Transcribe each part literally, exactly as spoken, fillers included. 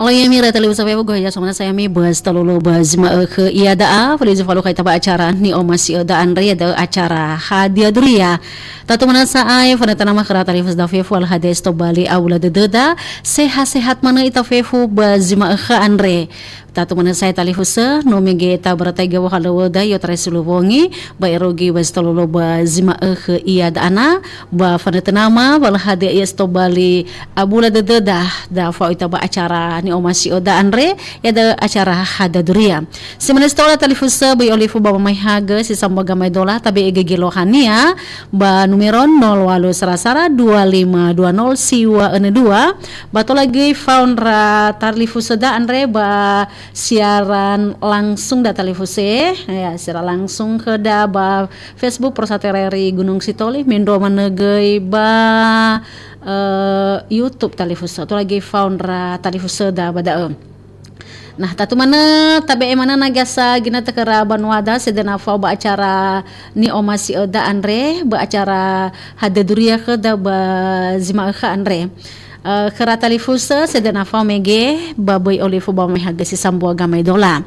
Alo ya'ami ira talifusö fefu, gohe ya somana saya mi bas talolo bas ma'ökhö ia da'a, fali zi falu khaita ba acara ni'omasi'ö da'a andre ya da'ö acara Hadia Duria. Tatu mana sa'ae, fana tanama khöra talifusöda fefu, alhades tobali awula dödöda, sehat-sehat manö ita fefu ba zi ma'ökhö andre. Tatu mana sa'ae talifusö, no mege ta baratai gawo halöwöda, yo tarai suluwongi, ba erogi bas talolo ba zi ma'ökhö ia da'ana, ba fanötönama, ba lahade ia stobali abula dödöda, da fa'oita ba acara ni'omasi'ö da'a andre, ya da'ö acara Hadia Duria. Si manö stola talifusö böi olifu ba mamai hagö si sambua gamai dola tabe'e gege lohania ba numero nol walu sara-sara dua lima dua nol siwa önö dua, ba tola göi faondra talifusöda andre ba siaran langsung da talifusö, ya, siaran langsung khöda ba Facebook Pro Satu R R I Gunung Sitoli, mendrua manö göi ba, eh, YouTube talifusö, tola göi faondra talifusöda ba da'ö. Nah, tatu manö, tabe'e manö na gasa ginötö khöra banuada, sedena fao ba acara ni'omasi'ö da'a andre, ba acara Hadia Duria khöda ba zi ma'ökhö andre. Eh, khöra talifusö, sedena fao mege, ba böi olifu ba mamai hagö si sambua gamai dola.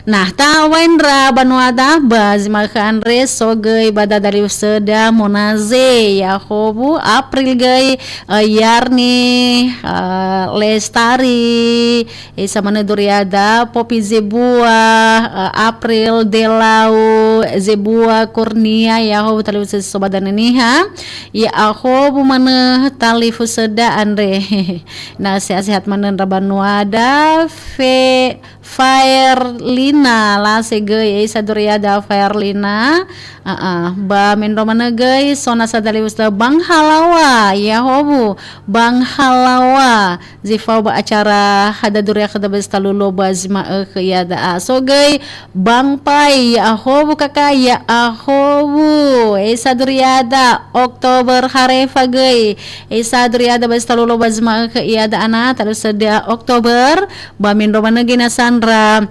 Nah, ta waindra banuada, ba zi ma'ökhö andre, so göi ba da talifusöda Monaze, Yahowu, April göi, eh, Yarni, eh, Lestari, Esa manö Doriada, Popi Zebua, eh, April, Delau, Zebua, Kurnia, Yahowu talifusö si so ba Danö Niha, Yahowu manö talifusöda andre. Na sehat-sehat manö ndra banuada, Fe-, Faerlina, lase göi, Esa Doriada, Faerlina, ah, ah, ba mendrua manö göi, so nasa talifusöda Bang Halawa, Yahowu, Bang Halawa, zi fao ba acara Hadia Duria khöda bas talolo ba zi ma'ökhö ia da'a. So göi Bang Pai, Yahowu kaka, Yahowu. Esa Duriada, Oktober Harefa göi. Esa Duriada bas talolo ba zi ma'ökhö ia da'ana, talifusöda Oktober, ba mendrua manö göi nasa ndra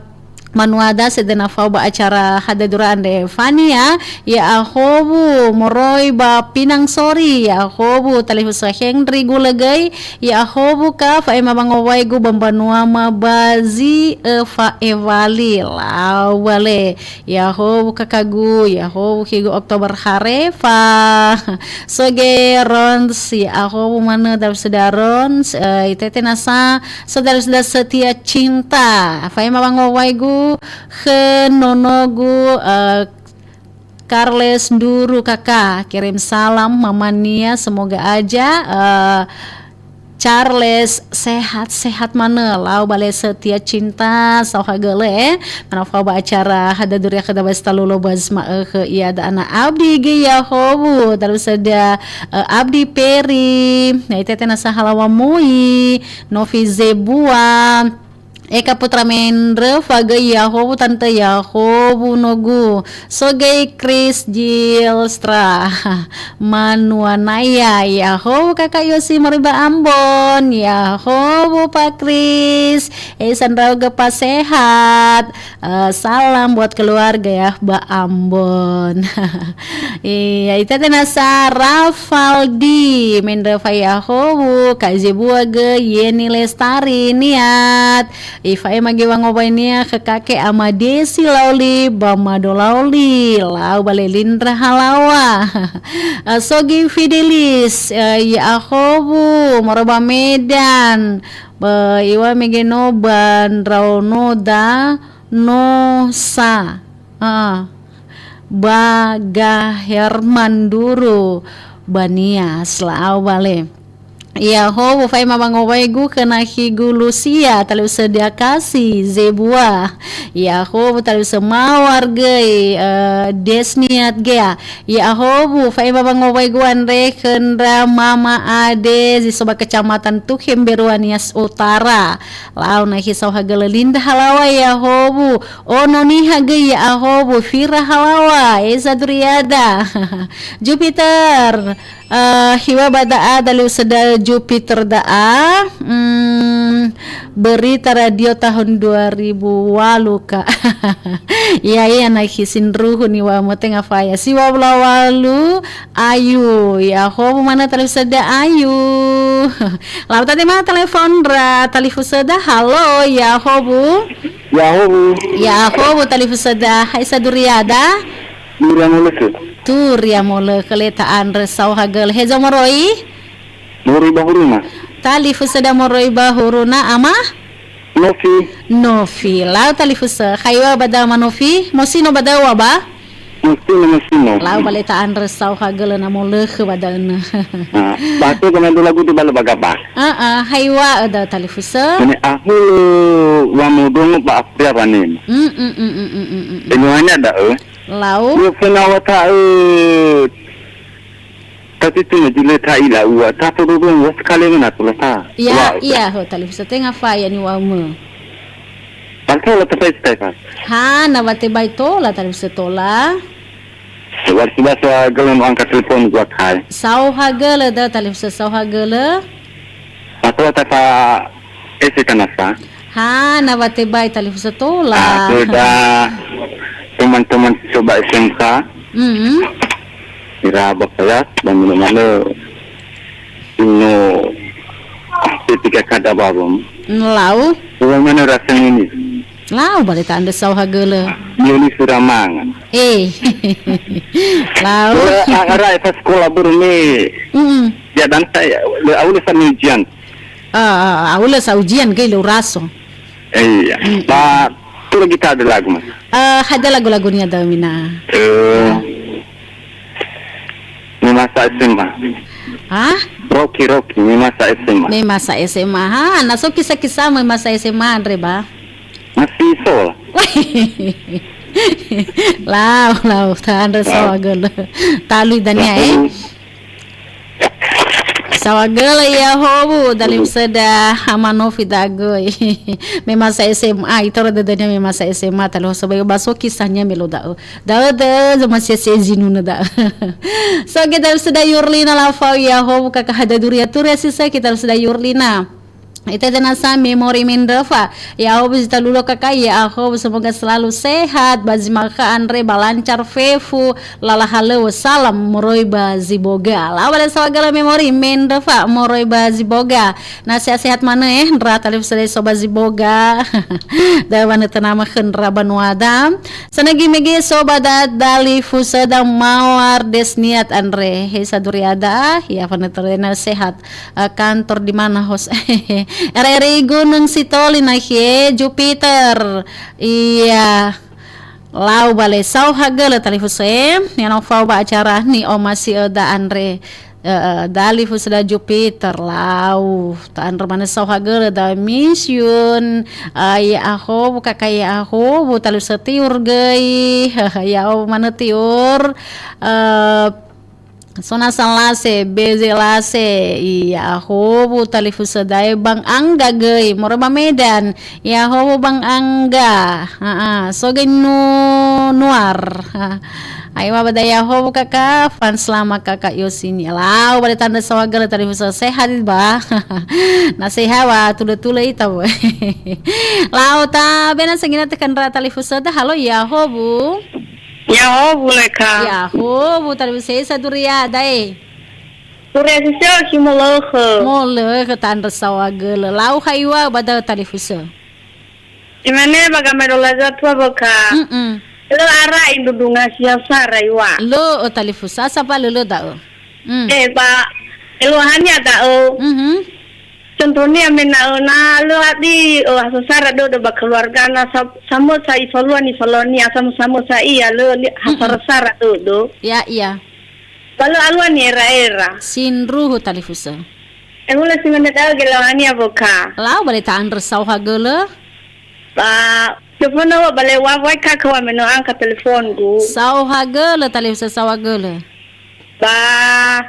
manuada sedena fao ba acara Hadia Duria andre. Fania, Yahowu, moroi ba Pinang Sori, Yahowu, talifusö Henry Gulegöi, Yahowu ka, fa'ema wangowaigu ba mbanua ma ba zi, eh, fa'ewali, lau bale. Yahowu kakagu, Yahowu khigu Oktober Harefa. So göi Rons, Yahowu manö talifusöda Rons, eh, itete nasa, so talifusöda Setia Cinta. Fa'ema wangowaigu khö nonogu, eh, Charles Nduru kaka, kirim salam mamania, semoga aja, eh, Charles sehat-sehat manö, lau bale Setia Cinta, saohagölö, eh. Manö fao ba acara Hadia Duria khöda bas talolo bas ma'ökhö ia da'ana abdi göi Yahowu, talifusöda, eh, abdi Peri, na itete nasa Halawa Moi, Novi Zebua, Eka Putra Mendrö, fa göi Yahowu, Tante Yahowu nogu. So göi Chris Gilstra. Manuanaya, Yahowu kaka Yosi moroi ba Ambon. Yahowu Pa Chris. Esa ndra'ugö Pa sehat. Eh, salam buat keluarga ya, ba Ambon. Iya, itete nasa Rafaldi, mendrö fa Yahowu, Kak Zebua göi, Yeni Lestari, niat. Ifa'ema göi wangowainia khö kake Ama Desi Laoli, ba Mado Laoli, lau bale Lindra Halawa. Eh, so göi Fidelis, eh, Yahowu, moroi ba Medan. Ba iŵa'ö mege no ba ndraonoda, no sa. Ah. Ba Gaherman Nduru ba Nias, lau bale. Yahowu, fa'ema wangowaigu khö nakhigu Lusia, talifusö Diakasi, Zebua. Yahowu, talifusö Mawar göi, eh, Desniat gea. Yahowu, fa'ema wangowaigu andre khö ndra mama ade zi so ba Kecamatan Tukhim Mberua Nias Utara. Lau nakhi saohagölö Linda Halawa Yahowu, Ono Niha göi Yahowu, Fira Halawa, Eza Duriada, Jupiter, Eh, hiwa ba da'a dali usada Jupiter da'a. Hmm, berita radio tahun dua ribu walu, Kak. Iya, iya, na sindruhu niwa'ömö tenga faya. Siwa wulu walu, Ayu. Ya, hobu mana tali usada Ayu. Lau tadi mana telepon ra tali usada. Halo, ya, hobu. Ya, hobu. Ya, hobu tali usada. Hai, saduriada. Turia molökö. Turia molökö, le ta'andrö saohagölö. Heza moroi? Moroi ba huruna. Tali usada moroi ba huruna, Ama? Nofi. Nofi. Lau tali usa. Haiwa ba da'ö Ama Nofi? Mosino ba da'ö ba? Mosino, mosino. Lau ba le ta'andrö saohagölö na molökö ba da'ö. Ah, ba to kami dua lagu di bala bagaba. Ah, ah, haiwa ada tali usa. Ini aku wa modong ba Afrika Banim. Mm, mm, mm, mm, mm, mm, mm. Ini hanya ada, eh. Lau. Dia pernah wa ta'ö, tapi tu na jule ta ila ua, ta tu dudung, wa sekali ngena tu la ta. Iya, wa, iya, ho, tali usa tenga faya niwa'ömö. Bal tola ta fai stai fa. Ha, na wa tebai tola, tali usa tola. Wa si basa gelem angkat telepon gua kai. Saohagölö da, tali usa saohagölö. Matoa ta fa ese kanasa. Ha, na wa tebai tali usa tola. Ah, sudah teman-teman coba S M K. Mm-mm. Ira ba kelas dan mana-mana ino ketika kada babam. Lau. Bagaimana rasanya ini? Lau, ba le ta'andrö saohagölö. Yoni sudah mangan. Eh. Lau. Ura, a-, ara esa sekolah burung ni. Mm-mm. Ya, dan saya, le, awalnya saya ujian. Ah, ah, awalnya saya ujian, ke, le uraso. Iya. Mm-mm. Ba, tu lagi tak ada lagu, Mas. Eh, ada lagu-lagunya dah, Mina. Eh, Memasa S M A. Hah? Rocky, Rocky, Memasa S M A. Memasa S M A. Ha, na so kisah-kisah Memasa S M A, Andre, ba? Masih so lah. Lau, lau, ta'andrö saohagölö. Talui dania, eh? Saohagölö ya hobu, dali usada Ama Nofi da'ö göi. Memasa S M A, itoro dödönia memasa S M A, tali usa ba so kisahnya melo da'ö. Da'ö, da'ö, zoma sia-sia zinunö da'ö. So, kita sudah Yurlina Lafau, ya, ho, buka kahada duria turia sisa, kita sudah Yurlina. Ita dana sa memori mendröfa. Ya, ho, bisa talulo kaka, ya, ho, semoga selalu sehat, ba zi maka Andre, ba lancar fefu, lala halöŵö, salam moroi ba zi boga. Lawa le saohagölö memori mendröfa, moroi ba zi boga. Na sehat-sehat manö, eh, ndra tali fusada so ba zi boga. Da wanö tönama khö ndra banuada. Sanagi mege so ba da-, dali fusada mawar des niat andre. He saduriada, ya, wanö terena sehat. Eh, kantor di mana, hos? R R I Gunung Sitoli, nah, ye, Jupiter. Iya. Lau bale saohagölö tali fusada, ya, no fao ba acara ni'omasi'ö da andre. Eh, eh, dali fusada Jupiter, lau. Ta'andrö manö saohagölö da mission. Eh, ya aho, bu kaka ya aho, bu tali fusada tiur göi. Ya o manö tiur. Eh, so na salase, beze lase. Ya aho, bu tali fusada e Bang Angga göi. Moroi ba Medan. Ya aho, bu Bang Angga. Ha, ha. So göi nu-, nuar. Ha. Ayo, ba da ya ho, bu kaka, fans lama kaka Yosini. Lau, ba da ta'andrö saohagölö tali fusada sehat ba. Na sehat wa, tulö-tulö ita, bu. Lau ta, bena sangina tekan ra tali fusada. Halo, ya ho, bu. Ya ho, bu, leka. Ya ho, bu, tali fusada saduriada e. Turia sisa, si molökhö. Molökhö ta'andrö saohagölö. Lau haiwa, ba da tali fusada. Imane ba gamai dola zatua boka. Mm-mm. Lö ara indudunga sia sara iwa. Lö, ö, tali fusada ba lö, lö da'ö. Mm. Eh, ba, eluahania da'ö. Mhm. Contohnya mena'ö na lö adi, ö, hasasara dödö ba keluargana sa-, samösa ifalua nifaluania, samö-, samösa ia lö li-, Mm-mm. hasara-sara dödö. Ya, iya. Ba lö alua niera-era. Sindruhu tali fusada. Ehula si mane da'ö geluahania boka. Lau bale ta'andrö saohagölö. Ba, telepon wa bale wa wai ka kawa meno angka telepongu. Saohagölö tali fusada saohagölö. Ba,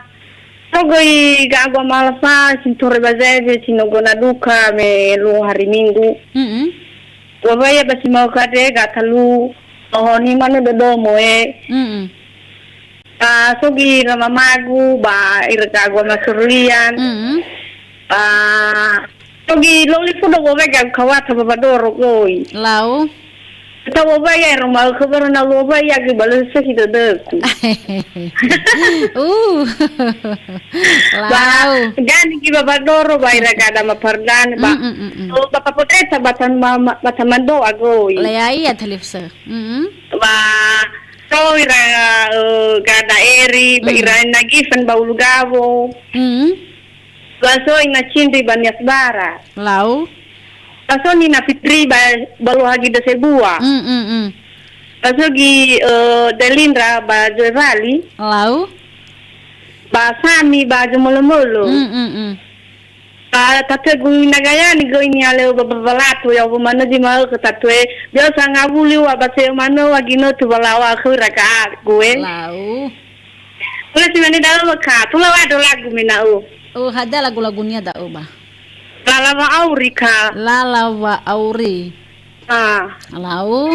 togoi ga agua malafa, sintore ba zeve, sinogona duka, me lu hari Minggu. Mm-mm. Wa wai ya ba si mau kade, ga talu, ohoni manö dodomo e. Mm-mm. Ba so gi ira mamagu, ba ira gagu ama Surulian. Mm. Ba so gi loli fudo wowe gagu kawata ba badoro goi. Lau. Tawo ba ya ro mau khabar na lo ba ya gi balas si dadaku. Uh. Ba Lau. Gani gi ba badoro ba ira gada ma Pardan ba. Mm, mm, mm, mm. So ba papoteta ba tan ma, ma, ba tan mando agoi. Lea ia talifusö. Mm, mm. Ba so ira, eh, gada eri, ba Mm. ira Nagifan ba Ulugawo. Mm. Ba so ina Cindri ba Nias Barat. Lau. Ba so nina Fitri ba, ba Lohagi Dasebua. Mm, mm, mm. Ba so gi, eh, Delindra ba Joe Vali. Lau. Ba Sami ba Jomolo-molo. Mm, mm, mm. Ba tatö gu ina Gayani göi nialeo ba, ba, ba latu ya bu manö di mau ke tatö e. Biasa ngawuli wa ba se manö wa ginö tu ba lawa khöra ka gue. Lau. Ula si mane da'ö ka, tula wa do lagu me na'ö. Oh, hada lagu-lagunia da'ö ba. Lala wa auri ka. Lala wa auri. Ah. Lau.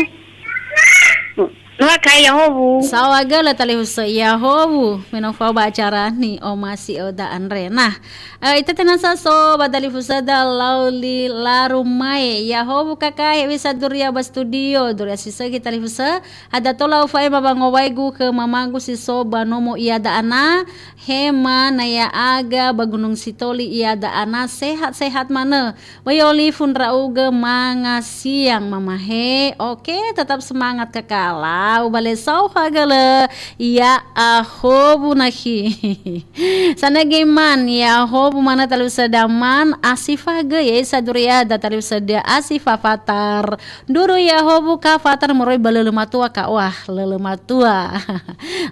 Nua kai ya howu. Saohagölö talifusö ya howu. Me no fao ba acara ni omasi oda andre. Nah, eh, ita tenasa so ba talifusöda Lauli Larumae. Ya howu kaka hewisa duria ba studio. Duria si sökhi talifusö. Hada tola ufa'ema wangowaigu khö mamagu si so ba nomo iada ana, Hema na ya'aga ba Gunung Sitoli iada ana, sehat-sehat manö. Böi olifu ndra'ugö manga siang, mama he. Oke, tetap semangat kaka. Lau bale saohagölö, ya ahowu nakhi. Sanögi man, ya ahowu manö talifusöda man, asifagö ye saduriada talifusöda asifa fatar. Nduru ya howu ka fatar moroi ba lölö matua ka, wah, lölö matua.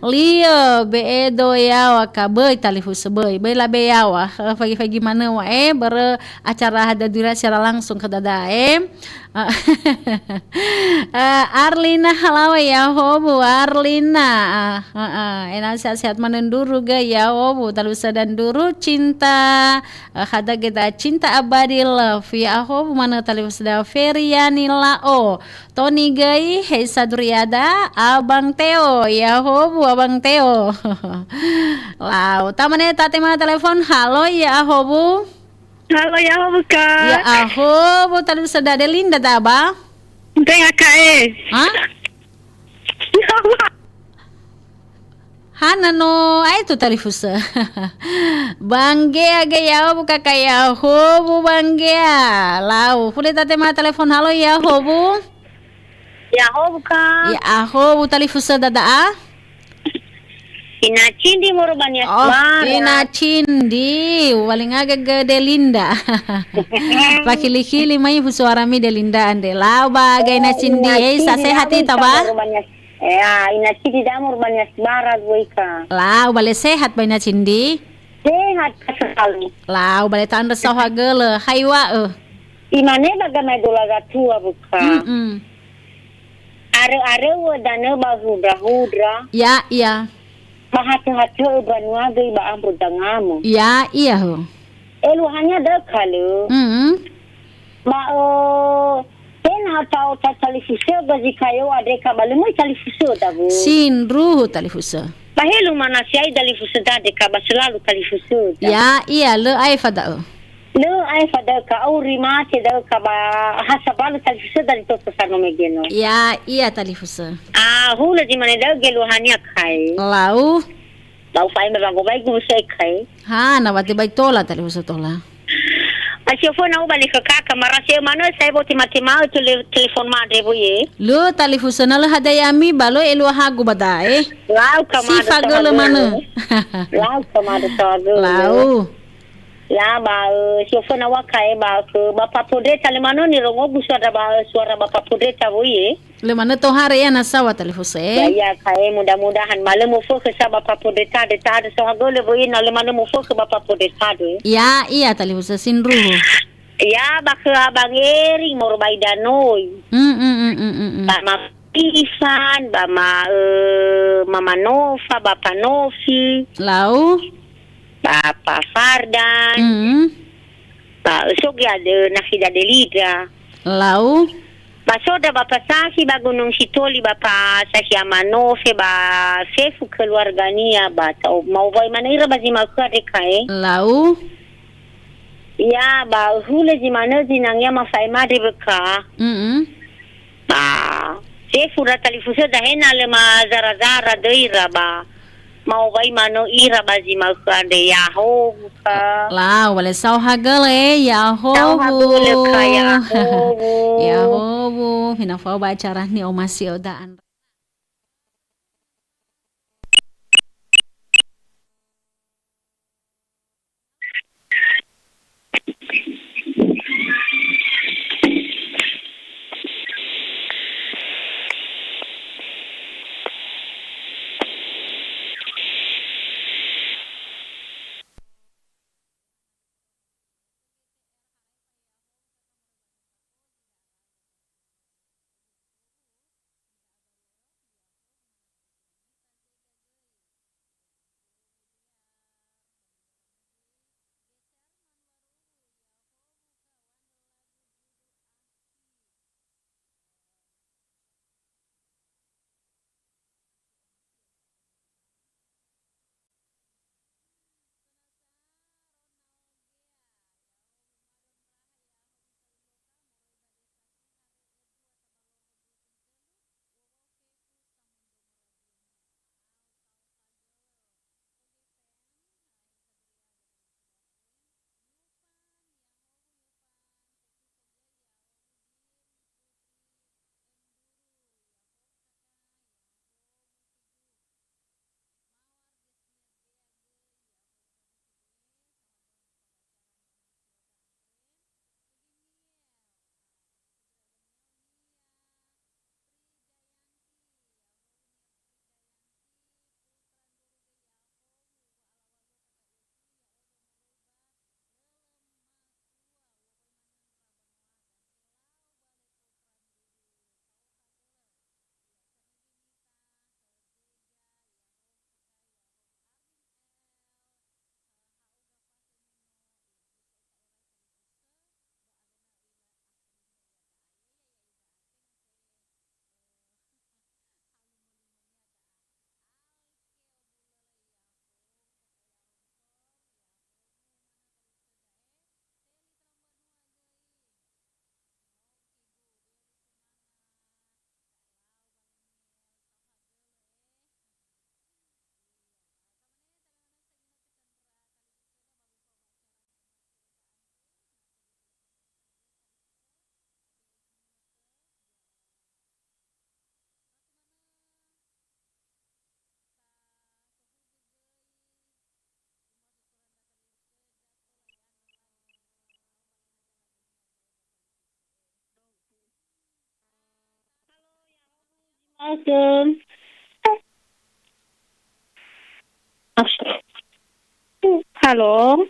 Lio, be'e do yaŵa ka, böi talifusö, böi, böi labe yaŵa. Eh, fagi-fagi manö wa, eh, börö acara hada duria secara langsung khö dada, eh. Eh, Arlina halaŵa ya howu, Arlina. Ah, eh, eh, ena'ö sehat-sehat manö nduru göi ya howu, talifusöda nduru Cinta. Eh, hada göi da Cinta Abadi Love, ya ahowu manö talifusöda Feriani Lao. Toni göi, hei saduriada, Abang Teo, ya ahowu Abang Teo. Lau, tamane tatema telepon, halo ya ahowu. Halo ya ahowu ka. Ya ahowu, talifusöda Delinda da ba? Tenga ka e. Ha? Ya Allah. Hana no, aetu talifusö. Bang Gea göi ya ahowu kaka ya ahowu Bang Gea. Lau, fule tatema telepon, halo ya ahowu. Ya ahowu ka. Ya ahowu talifusö dada'a. Ina Cindi moro ba Nias Oh, Barat. Ina Cindi, uwalinga gögö Delinda. Fakili-kili mai fu suarami Delinda andre. Lau ba göi Ina Cindi, Ina eh, sa Cindi sehat ita ba? Moro ba Nias Ya, ina Cindi da moro ba Nias Barat wöi ka. Lau, bale sehat ba ina Cindi? Sehat ka selalu. Lau, bale ta'andrö saohagölö, hai wa'ö. Imane ba gamaedola gatua wö ka. Mm-mm. Arö-arö wö danö ba hudra-hudra. Ya, iya. Ba hatö-hatö'ö banua göi ba ambö dangamö. Ya, iya ho. Eluahania da'ö ka lö. Mm-mm. Ba, ö, tenga ta'ota talifusöda zi kayo andre ka ba lö möi talifusöda wö. Sindruhu talifusö. Ba helu mana siai talifusöda andre ka ba selalu talifusöda. Ya, iya, lö aefa da'ö. Lö aefa da'ö ka auri mate da'ö ka ba ha sabalu talifusöda zi toto sano megeno. Ya, iya talifusö. Ah, hulö zi mane da'ö geluahania kae. Lau. Lau fae me wangowaigu wö se kae. Ha, na wa tebai tola, talifusö tola. Asi ofo na uba le kakaka, marasi eu manö, saya boti mati mau tele-, telepon madre bu ye. Lö talifusö na lö hadai ami, ba lö eluahagu ba da'e. Lau ka madu Sifa gölö sahabu. Manö. Lau ka madu sahabu. Lau. Ya, ba, eh, si ofo na wa kae ba ke, ba papodre tale manö ni rongogu suara ba, suara ba papodre ta bu ye. Lö manö tohare ia na saŵa talifusö, eh? Ya, ya, kae, mudah-mudahan ma lö mofökhö sa ba papodre tadre, tadre saohagölö wöi na lö manö mofökhö ba papodre tadre. Ya, iya talifusö sindruhu. Ya, ba khö Abang Eri moro ba Idanoi. Mm, mm, mm, mm, mm, mm. Ba ma Ifan, ba ma, eh, Mama Nofa, Bapa Nofi. Lau. Bapa Fardan. Mm. Ba, eh, so gia de, eh, nasi da Delida. Lau. Ba so ndra ba pasakhi ba Gunung Sitoli ba pasakhi amanofe ba fefu keluargania ba ta'o-, ma'owai manö ira ba zi ma'ökhö andre kae. Lau. Ya, ba hulö zi manö zinangea mafa'ema andre böka. Mm-mm. Ba fefu ndra talifusö da'e na lö mazara-zara döi ira ba ma'owai manö ira ba zi ma'ökhö andre, ya'ahowu ka. Lau, wa lö saohagölö, e, ya'ahowu. Saohagölö ka, ya'ahowu. Ya'ahowu, hina fao ba acara ni'omasi'ö da'andrö. Halo.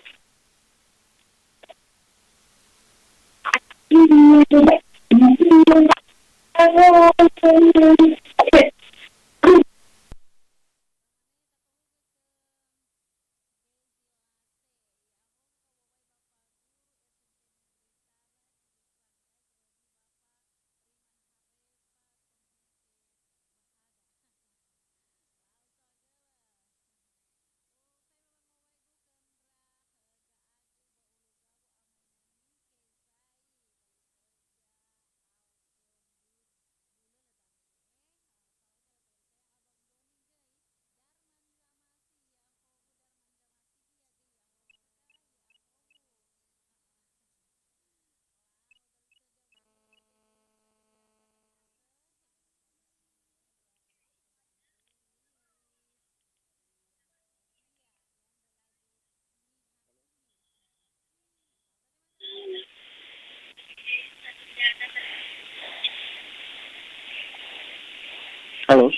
Halo.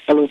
Halo.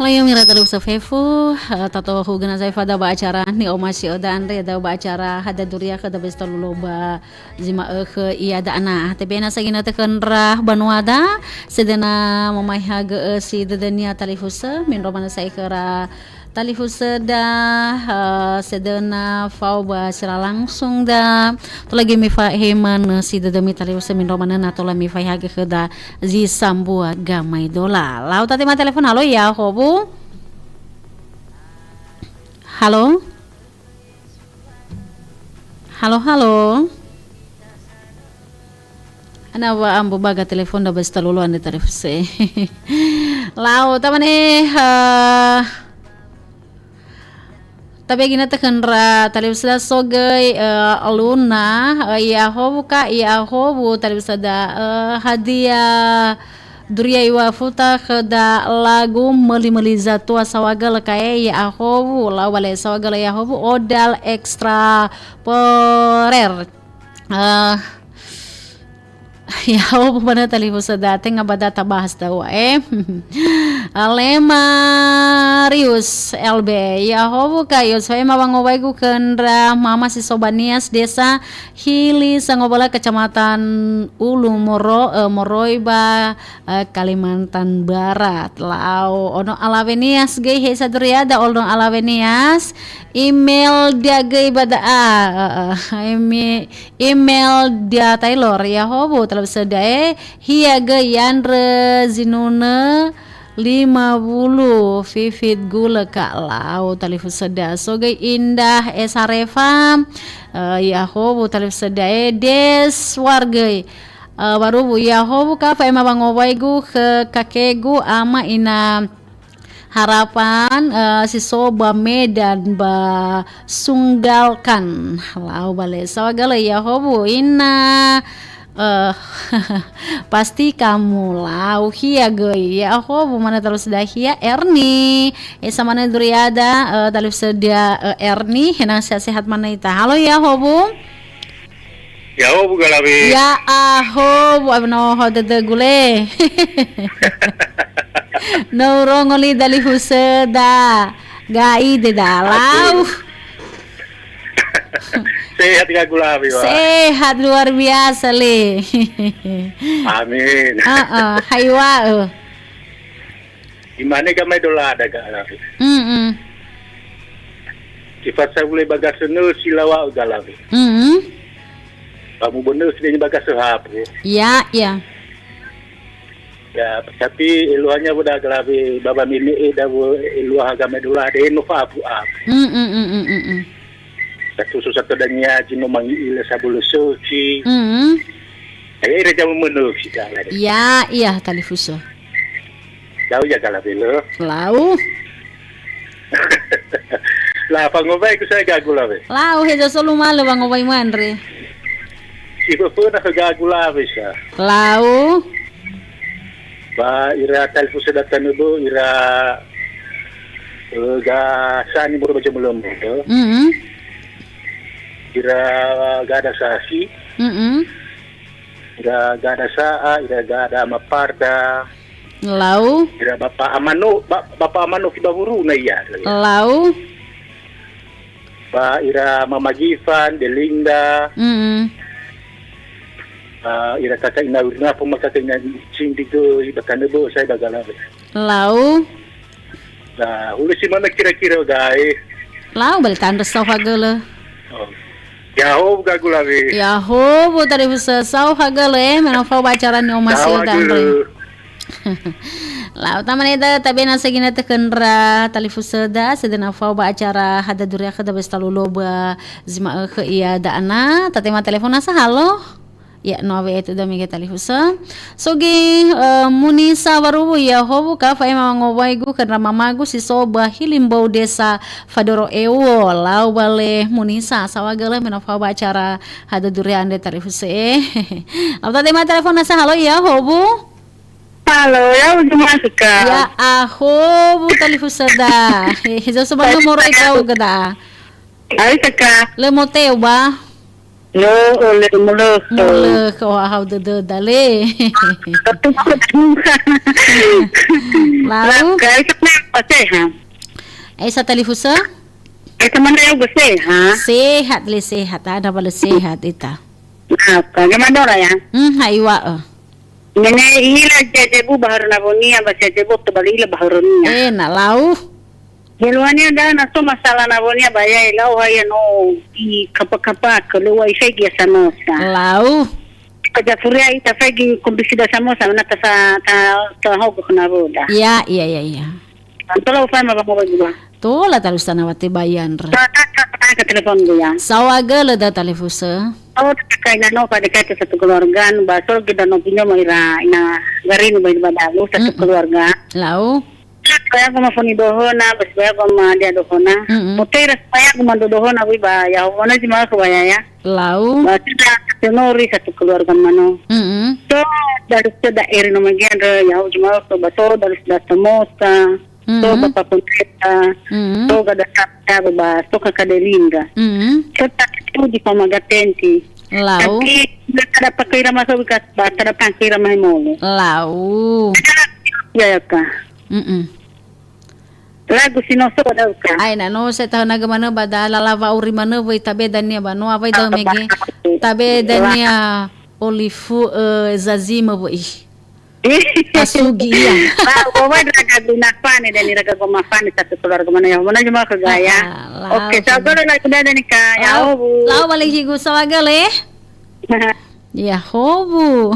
Ayo mira talifusö fefu, eh, tatohu gena saya fada ba acara ni'omasi'öda andre, da ba acara hada duria khöda besta lulo ba zima'ö khö ia da'ana. Tebena sagina tökhönra banuada, sedena mamaiha gö'ö si dödönia talifusö, mindro manö sa'i khöra talifusöda, eh, sedena fao ba sira langsung da, tola göi mifahema nö si dödömi talifusö mindro manö na tola mifahagö khöda zi sambua gamai dola. Lau tatema telefon, halo, Yahobu? Halo? Halo, halo? Ana wa ambo baga telefon da besta lolo ande telefon se. Lau, tamane, eh, Tabe gina tökhönra talifusöda so göi, eh, Luna, eh, Yahowu ka, Yahowu talifusöda, eh, hadia duria iŵa'ö futa khöda lagu möli-möli zatua saohagölö ka e Yahowu, lau bale saohagölö Yahowu, Odal Extra Porer. Eh, Yahowu manö talifusöda, tenga ba data bahas daua, eh. Alemarius L B, Yahowu ka, Yosua, ma wangowaigu khö ndra mama si so ba Nias, desa Hili Sangobola, kecamatan Ulu Moro, eh, moroi ba, eh, Kalimantan Barat. Lau ono alawe Nias göi, he saduriada, ono alawe Nias, email dia göi ba da'a, eh, eh, emi-, Email dia Taylor, Yahowu talifusöda, eh, hia göi ya'andrö zinunö lima wulu fifit gulö ka, lau talifusöda. So göi Indah Esarefa, eh, Yahowu talifusöda, eh, Des Wargöi, eh, Waruwu, Yahowu ka, fa'ema wangowaigu khö kakegu ama ina Harapan, eh, si so ba Medan ba Sunggalkan. Lau bale saohagölö Yahowu ina, eh, pasti kamu lau hia göi. Yahowu manö talifusöda hia Erni. Esa manö duriada, eh, talifusöda, eh, Erni. Hena sehat-sehat manö ita. Halo Yahowu. Yahowu galawe. Yahowu, abe no ho dödögu le. No urongo li dalifusöda. Ga'i de dalau. Aduh. Sehat gagu lawe, wa. Sehat luar biasa le. Amin. Heeh, hai wa'ö. Imane gamai dolada galawe. Mm-mm. Ifasahule ba gasö nösi lawa'ö galawe. Mm-mm. Ba mubönösi deni ba gasö habu. Ya, ya. Ya, tapi eluahanya wö da galawe, ba ba meme'e da wö eluaha gamai dolada, no fa'abu-abu. Mm-mm, mm-mm, mm-mm. Satu so satu dania zi no mangi'ilö sabölö sökhi. Mm-mm. Ae ira jamu mönö si galawe. Ya, iya, talifusö. Lau ya galawe lö. Lau. La fangowai ku saya gagu lawe. Lau heza solu malö wangowai mö andre. Si föföna khö gagu lawe sa. Lau. Ba ira talifusö datanö bö ira, eh, gasani moro ba jemölömö. Mm-mm. Ira gada sasi. Mm-mm. Ira gada sa'a, ira gada maparda. Lau. Ira bapa amano, ba-, bapa amano ki bawuru na iya. Lau. Ba ira mama Gifan, Delinda. Mm-mm. Ba ira kaka ina urina, poma kaka ina cindi göi, ba kanö bö sai ba galawe. Lau. Nah, hulö si manö kira-kira gae. Lau bali tandrö saohagölö. Oh. Yahowu gagu lawe. Yahowu talifusö saohagölö, eh, me no fao ba acara ni'omasi'öda andre. Saohagölö. Lau tamane da tabena sagina tökhönra talifusöda, sedena fao ba acara hada duria khöda besta lolo ba zima'ö khö ia da'ana, tatema telefon nasa, halo? Ya, no awe etu da mege talifusö. So göi, eh, Munisa Waruwu, Yahowu ka fa'ema wangowaigu khö ndra mamagu si so ba Hilimbou Desa Fadoro Ewo. Lau bale Munisa, saohagölö me no fao ba acara hada duria andre talifusö, eh. Lau tatema telefon nasa, halo Yahowu? Halo, ya, uju masuk ka. Yahowu talifusöda. He, he, so so ba nomor itu gada. Ayo, Kaka. Le moteu ba. No, ole mulökho. Mulökho, ahau dödöda le. Betul, betul. Lau? Lau, guys, apa sehat? Eh, sa talifusö? Eh, teman saya juga sehat. Sehat le, sehat. Ada bala sehat ita. Apa? Gimana orang ya? Hmm, hai wa, eh. Mene ila jejebu baharu nawonia, ba jejebu tebali ila baharunia. Eh, na lau? Jeluania da na so masalah nawonia ba ya lau haya no i kapa-kapa ke lewa i fegi ya samosa. Lau. Kaja furia ita fegi kondisi da samosa na ta sa ta ta hogo kena roda. Ya, ya, ya, ya. Antola ufai ma bango bagi ba. Tola talifusö na wate bayan ra. Ta ta ta ta ke telepon gue ya. Sawa gele da talifusö. Oh, kaina no pada kata satu keluarga, ba so kita no pinyo ma ira ina garinu ba ina badalu satu Hmm. keluarga. Lau. Saya aku ma foni dohona, bas saya aku ma dia dohona. Mm-mm. Hotel saya aku ma dohona, wi ba, ya, mana sih mau ke ba ya, ya. Lau. Ba, kita satu nori satu keluarga mano. Mm-mm. So, dari sudah eri no magian re, ya, cuma ke ba, so, dari sudah samosa. So, Mm-mm. Bapak Pendeta. Mm-mm. So, gada kata, ba, so, kakak Delinda. Mm-mm. So, tak itu di pamagatenti. Lau. Tapi, tidak ada pakai irama, so, ba, tidak pakai irama mole. Lau. Ya, ya, Kak. Mm-mm. Lagu si no so da'ö, Kak. Ai, na no se tahö nagö manö ba da lala wa'auri manö wöi tabe dania ba no awai da'ö mege. Tabe dania olifu, eh, zazimö wöi. Tasugi ia. Ba, bawa raga guna fane dan raga goma fane satu keluarga mana ya. Mana cuma ke gaya. Ah, ah, lau. Oke, sabar lagi dah nih, Kak. Ya, lau, oh, Bu. Lau balik higu sawaga le. Yahowu.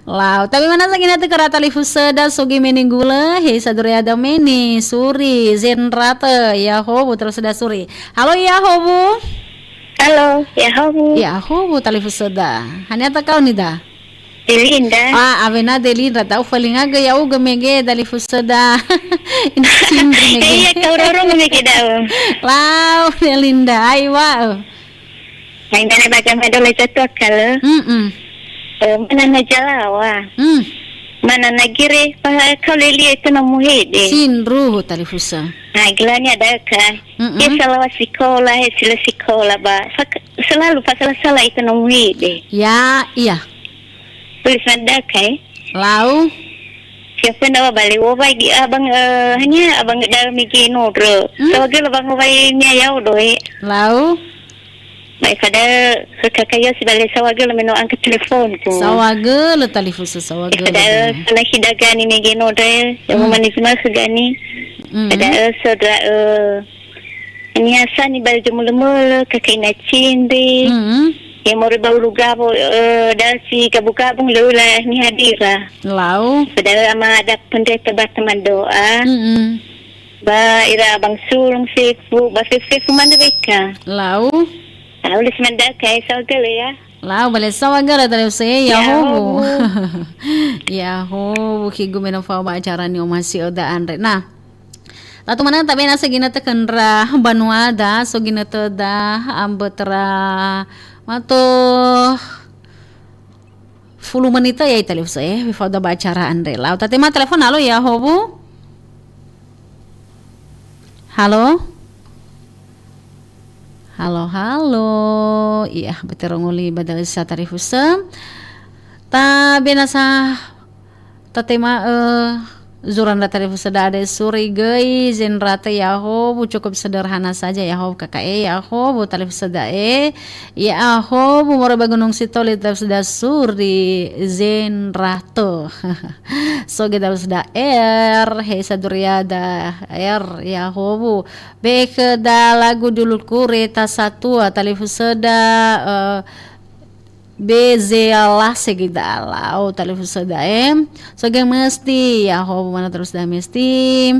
Lau, tabe manö sa ginötö khöra talifusöda, so göi mene gulö, he saduri ada mene, suri, zenrate, Yahowu, talifusöda suri. Halo, Yahowu. Halo, Yahowu. Yahowu, talifusöda. Haniha takau nida? Delinda. Ah, awena Delinda, ta'ufalinga göi ya'ugö mege talifusöda. Ina sindri mege. Iya, kau roro mege da'ö. Lau, Delinda, aiwa. Hai, mane baga mado lai satu akal. Mm-mm. Eh, mana na jalawa. Hmm. Mana na gere, pa kau lelia itu na muhede. Sindruhu talifusö. Nah, gelanya ada ka. Mm-mm. He salawa sikola, he sila sikola ba. Fak-, selalu pasal-salah itu na muhede. Ya, iya. Tulis nada kai. Lau. Siapa nama bale wo bai di abang, eh, hanya abang da'ö mege nodro. Hmm. Sawaga lo bang wo bai mia yao doe. Lau. Mai pada ke kakak yo si bale sawaga lo meno angkat teleponku. Sawaga lo talifusö sawaga lo. Pada salah hidagani mege nodro. Yang Hmm. manis mas gani. Hmm. Pada, eh, saudara, eh, Niasa ni bal jumulumulu, kakaina cindi. Mm-mm. Ya, mori ba ulu gabo, eh, dasi gabung-gabung leula ni hadira. Lau. Padahal ama ada pendeta ba teman doa. Mm-mm. Ba ira abang sulung sefu, ba sefu-sefu mana beka. Lau. Lau les manda kai saogele ya. Lau bale sawa gara tare use, ya, ya hobu. Hobu. Ya hobu, ki gumeno fao ba acara ni omasi oda andre. Nah, Tatu manö tabe na so ginötö khö ndra banua da, so ginötö da, ambö tera mato fulu menit ya i talifusö, eh, wefao da ba acara andre. Lau tatema telefon, halo, ya hobu? Halo? Halo, halo. Iya, betero ngoli ba dalisa talifusö. Tabe na sa Tatema, eh, zura ndra talifusöda andre suri göi, zenrate ya hobu, cukup sederhana saja ya hobu, K K E ya hobu, talifusöda e. Ya hobu, moroi ba Gunung Sitoli, talifusöda suri, zenrate. So göi talifusöda R, he saduriada R ya hobu. Be khöda lagu Dulur Kure Tasatua, talifusöda, eh, Be zeala segida lau talifusöda e. So göi Mesti, ya hobu mana terus da Mesti.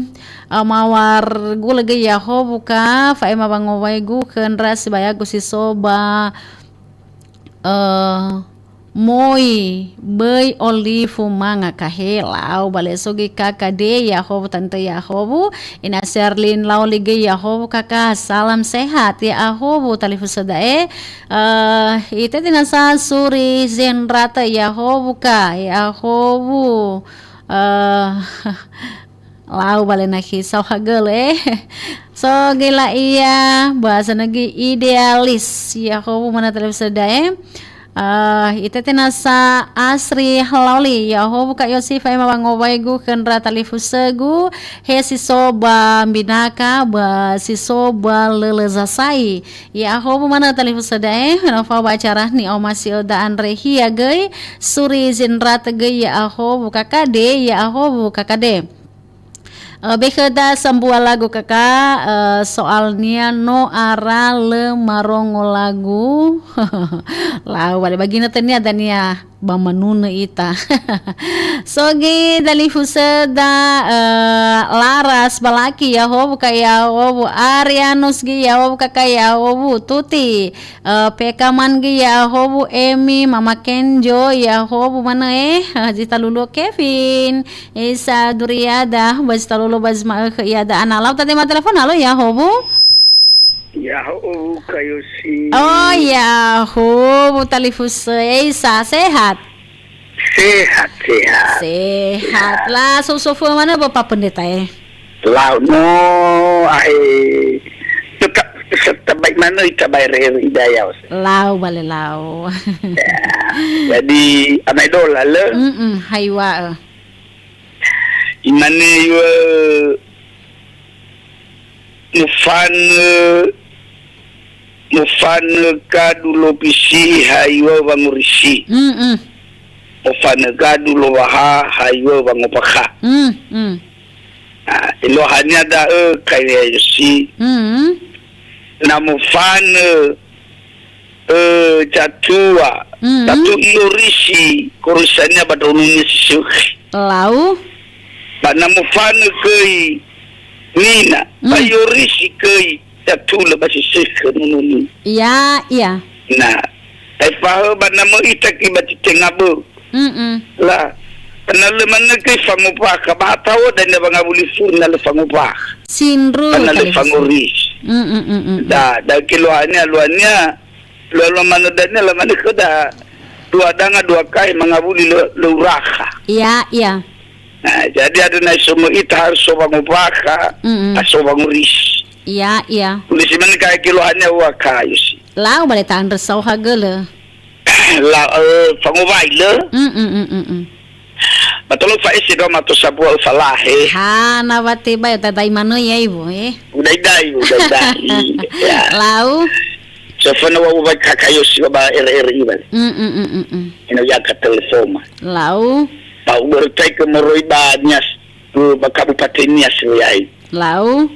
Eh, mawar gulö göi ya hobu ka, fa'ema wangowaigu khö ndra sibayagu si so ba, eh, moi böi olifu manga ka he lau bale so göi K K D ya hobu tante ya hobu. Ina Sherlyn Laoli göi ya hobu K K, salam sehat ya hobu talifusöda e. Eh, ite tina sa suri zenrate ya hobu ka, ya hobu. Eh, Lau bale nakhi saohagölö, eh. So, gela ia, bahasa nagi idealis. Ya, howu mana telefon seda, eh. Ah, ita tenasa Asri Haloli, ya howu Kak Yosi, faema wangowaigu khö ndra talifusögu, he si so ba Mbinaka, ba si so ba Lölö Zasai. Ya howu mana talifusöda, eh, no fao ba acara ni'omasi'ö da andre hia göi, suri zindrat göi ya ahowu kakade, ya ahowu kakade. Eh, be khöda sambua lagu kaka, eh, soalnia no ara lö marongo lagu. Lau bale bagina tönia dania ba manunö ita. So göi dalifusöda, eh, Laras Balaki ya howu ka ya howu, Arianus göi ya howu kaka ya howu, Tuti, eh, Pekaman göi ya howu, Emi, Mama Kenjo ya howu manö, eh, Haji Talulu Kevin. Isa Duriada, bas talolo bas ma'ökhö iada ana. Lau tatema telepon, halo, ya howu? Ya howu, Kak Yosi. Oh, ya howu, talifusö. Isa, sehat? Sehat, sehat. Sehat. Sehat. La, sofu-sofu mana Bapak Pendeta, eh? Lau, no, ae. Tetap, tetap baik mana ita baik re-, ida ya, Ustaz. Lau, bale lau. Ya. Jadi, amai dola, le? Mm-mm, haiwa, eh. Imane iŵa'ö, mufanö, mufanö kadu lopisi ha iŵa'ö wangorisi. Mm-mm. Mufanö kadu lowaha ha iŵa'ö wangopakha. Mm-mm. Ah, eluahania da'ö, Kak Yosi. Mm-mm. Na mufanö, ö, catua, Mhm. tatu i'orisi korisania ba ndraononia si sökhi. Lau. Ba na mufanö göi nina, ba Mm. i'orisi göi catulö ba si sökhi nononi. Ya, ya. Na, aefa hö ba na möi ita göi ba zi tenga bö. Mm-mm. La, na lö manö göi fangopakha, ba ha tahoa dania wangawuli furi na lö fangopakha. Sindruhu. Ba na lö talifusö. Fangorisi. Mm-mm, mm-mm. Da, da göi luahania, luahania, lua-lua manö dania, lamane khöda, dua danga, dua kahe mangawuli lö, lö urakha. Iya, iya. Nah, jadi ada na so möi ita harus so fangopakha, Mm-mm. a so fangorisi. Iya, iya. Uli si manö ka göi luahania ua kayu si. Lau bale ta'andrö saohagölö. La, eh, fangowai lö. Mm, mm, mm, mm, mm. Matolo fa ese do mato sabua ufalahe. Ha, na wate ba ya tadai manö ya ibu, eh. Udaidai, udaidai. Ya. Lau. Sofana wa ubai kakayo si ba ere-ere iba. Mm, mm, mm, mm, mm. Ino ya ka telefoma. Lau. Ba ubertai ke moroi ba nias, eh, ba kabupaten nias yai. Lau.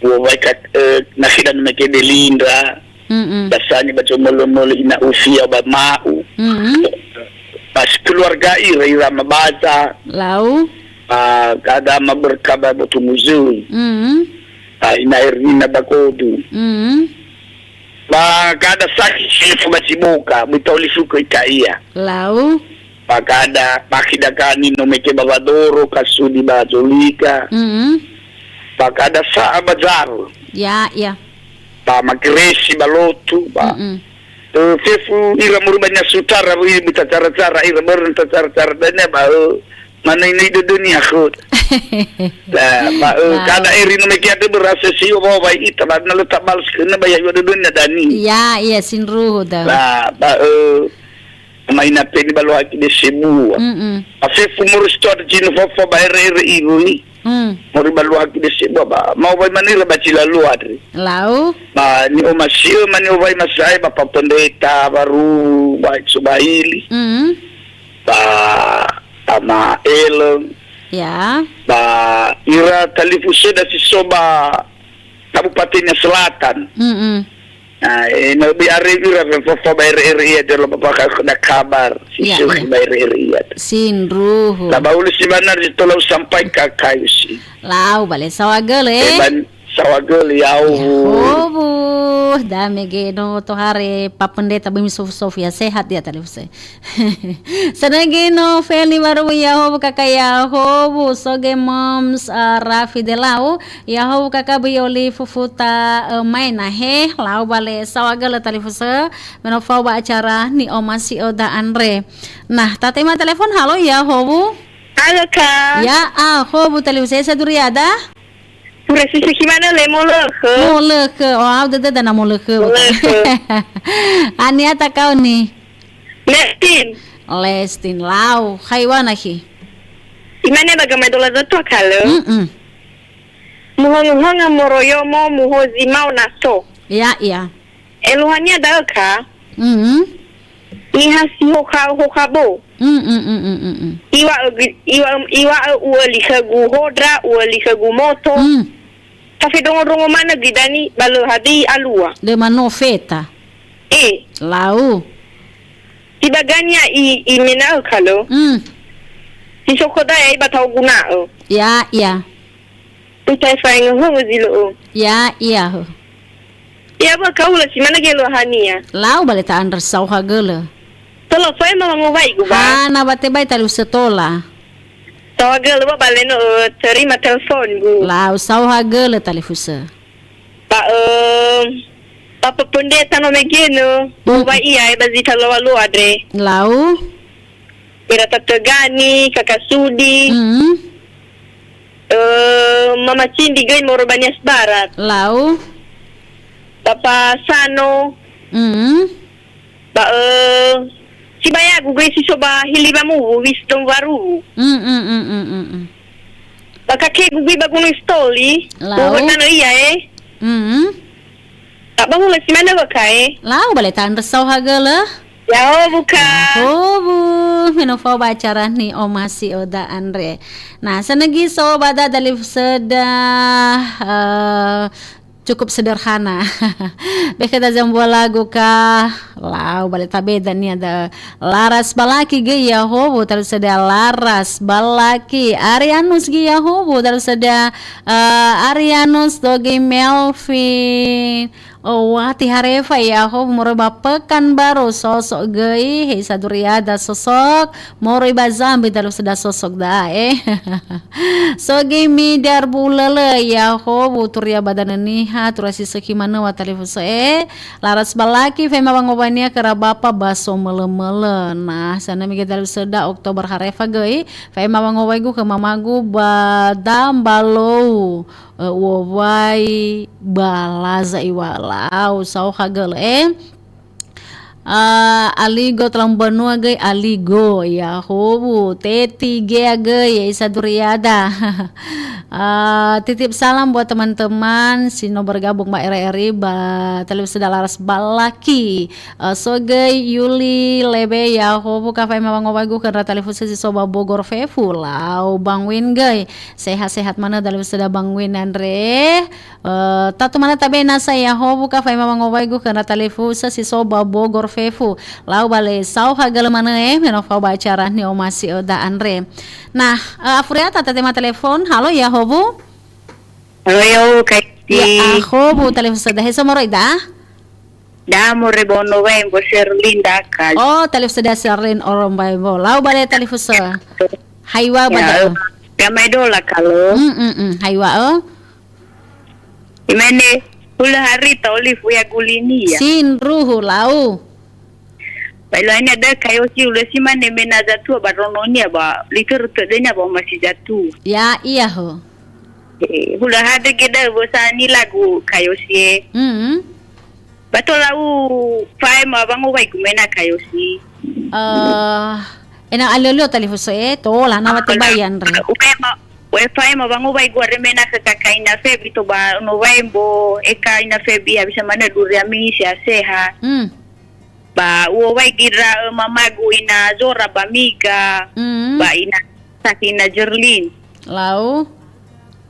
Ubai ka, eh, nasida numeke Delindra. Mm-mm. Dasani ba comolo-molo ina ufia ba ma'u. Mm-mm. Pas keluarga ira, ira mabaca. Lau. Ah, kada maberka ba botu muzui. Mm-mm. Ah, ina Erina ba kodu. Mm-mm. Ba kada sakhi sefu ba ciboka, butau lifu ke ita ia. Lau. Pakada, pakida kani no meke ba Wadoro, kasudi ba Zolika. Mm-mm. Pakada sa'a ba Zaro. Ya, ya. Ba Magresi, ba Lotu, ba. Mm-mm. Eh, fefu ira moroi ba nia sutara, wi bita cara-cara, ira beren cara-cara dania ba, eh, mana ini dödönia khöda. La, ba, eh, Wow. kada eri no meke ada berasa sio ba, ba ita, ba na lö tabal sekena ba ya dödönia dani. Ya, iya, sindruhu da. La, ba, eh, Ama ina peni ba Loaki de sebua. Mm-mm. Afe fu moroi si toa de jinu fafa ba ere-ere ibu ni. Mm. Moroi ba Loaki de sebua ba. Mau bai manira ba cila luadri. Lau. Ba ni oma sio mani ovai masai ba Pak Pendeta baru ba Subahili. Mm. Ba Ama Eleng. Ya. Ba ira talifusöda si so ba Kabupaten Selatan. Mm-mm. Nah, eh, na bi are ira fa, fa, fa ba ere-ere ia, jalo ba, ba, ka, da kabar. Si Ya, so ya. ba ere-ere ia. Sindruhu. La ba ulu si mana di tola sampai ka kayu si. Lau, bale saohagölö, eh. Eh, ban, saohagölö, ya, Ya, oh. hobu. Dame ge no tohare Pak Pendeta bemi sof-, Sofia sehat ya tadi usai. Sanagi no Feli baru ya hobu kaka ya hobu soge moms, eh, Rafi Delau. Ya howu kaka böi oli fufuta, eh, maena he, lau bale saohagölö talifusö, me no fao ba acara ni'omasi'ö da andre. Nah, tatema telefon, halo, ya howu? Halo, Kak. Ya, ah, ho, bu talifusö, sa duriada? Pura sisi gimana, le, molökhö? Molökhö. Oh, au dödöda na molökhö. Molökhö. Ania ta kau ni? Lestin. Lestin, lau. Hai wana khi? Imane ba gamaedola zatua kalö? Mm-mm. Muhonga-honga moroiyomo, muhozi mao naso. Ya, ya. Eluahania da'ö, Kak. Mm-mm. Niha si hokha-, hokha bo. Mm, mm, mm, mm, mm, mm. Iwa'ö gö-, iwa'ö, iwa'ö u'öli khögu hodra, u'öli khögu moto. Mm. Tafedrongo-drongo manö göi dania ba lö hadia alua. Lö manö feta. E. Lau. Sibagania i, i mena'ö kalö. Mm. Si sokodaya i ba taoguna'ö. Ya, ya. Uta efa engöhöngö zi lö'ö. Ya, iya, hö. Ya, ba kaula si manö geluahania. Lau ba le ta'andrö saohagölö. Tola foema wangowaigu ba. Hana ba tebai talifusö tola. Saohagölö ba bale no, ö, terima telepongu. Lau saohagölö talifusö. Ba, ö, ba pependeta no megenö. Mm. Ba ia, e, ba zi taloa-loa andre. Lau. Ira Tatögani, Kaka Sudi. Mm. Eh, Mama Cindi göi moroi ba Nias Barat. Lau. Papa Sano. Mm. Ba, eh, sibayagu göi si so ba Hili Wamuwu, Wisdom Waruwu. Mm, mm, mm, mm, mm, mm. Ba kakegu göi ba Gunung Stoli. Lau. Buhut nano ia, eh. Mm. Ba hulö si manö wakae. Lau ba le ta'andrö saohagölö. Ya'o, buka. Ya'o, bu. Me no fao ba acara ni'omasi öda andre. Nah, sanagi so ba da dalifusöda, eh, cukup sederhana. Be khöda zambua lagu ka, lau ba le tabeda nia da Laras Balaki göi, ya'o, bu, talifusöda Laras Balaki. Arianus göi, ya'o, bu, talifusöda, eh, Arianus, do göi Melvin. Oh, wati Harefa, ya'o, moroi ba Pekanbaru, sosok göi, he isa duriada sosok, moroi ba Zambi talifusöda sosok da'a, eh. So göi Midar Bulölö, ya'o, bu turia ba Danö Niha, tura si sökhi manö wa talifusö, eh. Laras Balaki, faema wangowaia khöra Bapa ba Somölö-mölö. Nah, sanami göi talifusöda Oktober Harefa göi, faema wangowaigu khö mamagu ba Dambalou. Eh, u'owai ba laza iŵa'ö lau saohagölö, eh. Eh, Aligo Talambanua göi Aligo, ya'o, bu, Teti Gea göi, ya isa duriada. Eh, titip salam buat teman-teman si no bergabung ba R R I ba talifusöda Laras Balaki. Eh, so göi Yuli Lebe, ya'o, bu, ka faema wangowaigu khö ndra talifusö si so ba Bogor fefu, lau Bang Win göi. Sehat-sehat manö dalifusöda Bang Win andre. Eh, tatu manö tabe nasa, ya'o, bu, ka faema wangowaigu khö ndra talifusö si so ba Bogor fefu. Lau ba le saohagölö manö, eh, me no fao ba acara ni'omasi öda andre. Nah, eh, afuriata tatema telepon. Halo, ya'o, bu? Halo, ya'o, Kak Esti. Ya'o, bu, talifusöda. He so moroi da? Da moroi ba Ono Waembo, Serlin da, Kak. Oh, talifusöda Serlin Ono Waembo. Lau ba le talifusö. Hai wa ba da'ö. Gamaedola kalö. Mm, mm, mm. Hai wa, oh. Imane, hulö harita olifu ya gulinia. Sindruhu lau. Ba iloania da'ö kayosi hulö si mane me na zatua ba rononia ba litörö tödönia ba omasi zatua. Ya, iya ho. Eh, hulö hadia göi da'ö bosa nilagu kayosi, eh. Mm. Ba tola ufaema wangowaigu me na kayosi. Eh, ena'ö alio-lio talifusö, eh, tola na wa tebai andre. Ufaema, ufaema wangowaigu andre me na khö kaka ina Febi to ba Ono Waembo, eka ina Febi habisa manö duriami seha-seha. Mm. Ba u'owai göi ndra, eh, mamagu ina Zora ba Miga, mm, ba ina Saki ina Jerlin. Lau?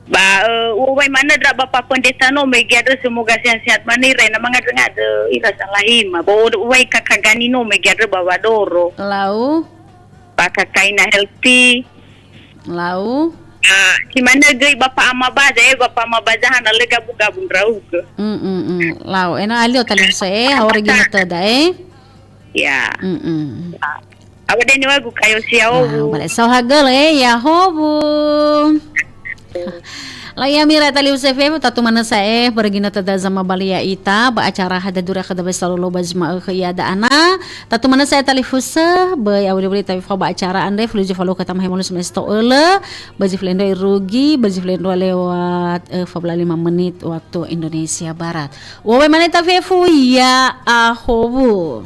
Ba, eh, u'owai manö ndra Bapa Pendeta no mege andrö, semoga sehat-sehat manö ira, na mangadrö-ngadrö ira salahima. Ba u'owai kaka Gani no mege andrö ba Wadoro. Lau? Ba kaka ina Healthy. Lau? Ah, si manö göi Bapa Ama Baza, eh, Bapa Ama Baza hana lö gabu-gabu ndra'ugö. Mm, mm, mm. Lau, ena'ö alio talifusö, eh, haori göi na töda, eh. Ya. Mm, mm. Ah, awa deni wagu kayosi, ya'o. Lau, bu. Ba le saohagölö, eh, ya'o, bu. La'ia mira talifusö fefu, tatu manö sa'ae, börö ginötö da zamabali ya'ita, ba acara Hadadura khö Dawe Salolo ba zi ma'ökhö iada'a na. Tatu manö sa'ae talifusö, böi awöli-wöli tafifaho ba acara andre, fulu zi falo khö tama hemolu semester ö'lö, böi zi felendrua irugi, böi zi felendrua lewat, eh, empat belas lima menit waktu Indonesia Barat. Uŵa'ö manö ita fefu, ya'ahowu.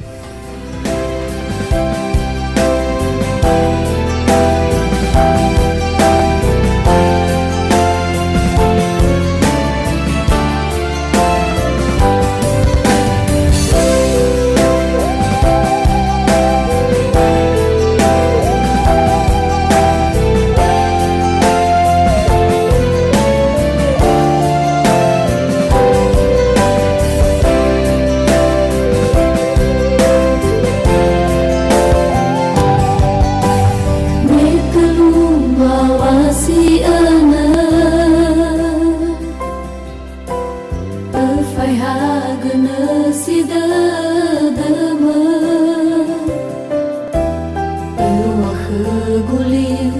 Me tölu mbaŵa si önö, öfaehagö nösi dödömö. Öŵa'ö khögu liu,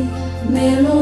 me lo